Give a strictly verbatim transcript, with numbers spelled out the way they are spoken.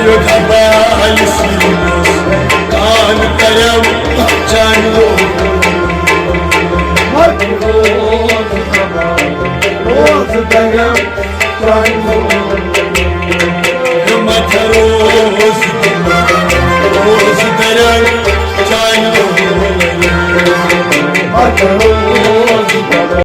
یوٚت بہٕ آیس ییٚلہِ کان کرم چانہِ ہمت روز، روز کرم چانہِ